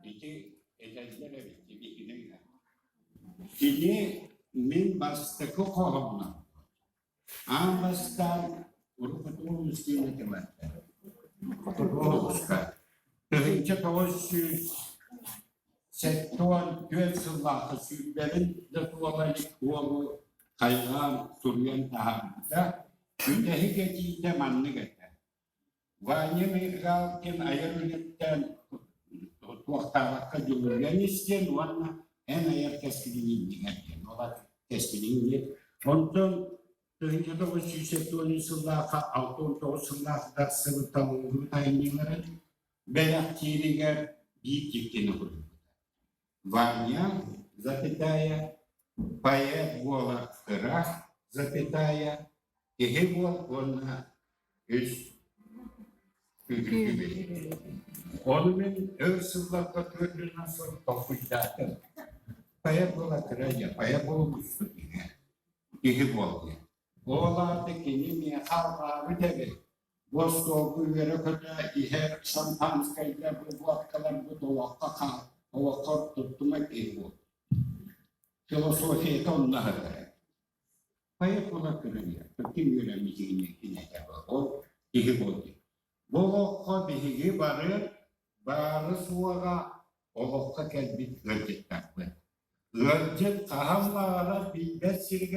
Ити этэллэр эбит биһигини. Кини мин бастакы хоһоонум. Аан бастаан уруккутун улуустуун этимэттэр. Хотугу улууска. 1974 сыллаахха сүүрбэбин да туола илик уолу хайҕаан суруйан таһаарбыта. Бүтэһик этиитэ маннык этэ. Ваня Мигалкин айар үлэттэн туохтаабакка дьулуруйан истиэн уонна эн айар кэскилиҥ иннигэр диэн ол кэскилиҥ диэн. Онтон 1973 сыллаахха 69 сыллаах тахсыбыт талыллыбыт айымньыларын бэлэхтииригэр биир дьиктини суруйбута. Ваня, запятая, поэт буола кыра, запятая, киһи буол уонна үс күүтүллүбүт. Ону мин өр сылларга түөртүнэн сыл толкуйдаатым. Поэт буола кыра диэн, поэт буолбуспут иһэ, киһи буол диэн. Ол аата кини миэхэ алҕаабыт эбит. Бу остуолга үөрэ-көтө иһэр шампанскайдар, водкаларбыт олоххо хаал, олоххо туттума киһи буол. Философията онно аһатара. Поэт буолар көрүҥэ, ким үөрэммитигин кинэтэ ол киһи буолду. Бу олоххо биһиги бары баары-суоҕа олоххо кэлбит ыалдьыттарбыт. Ыалдьыт хаһан баҕарар билбэт сиригэр.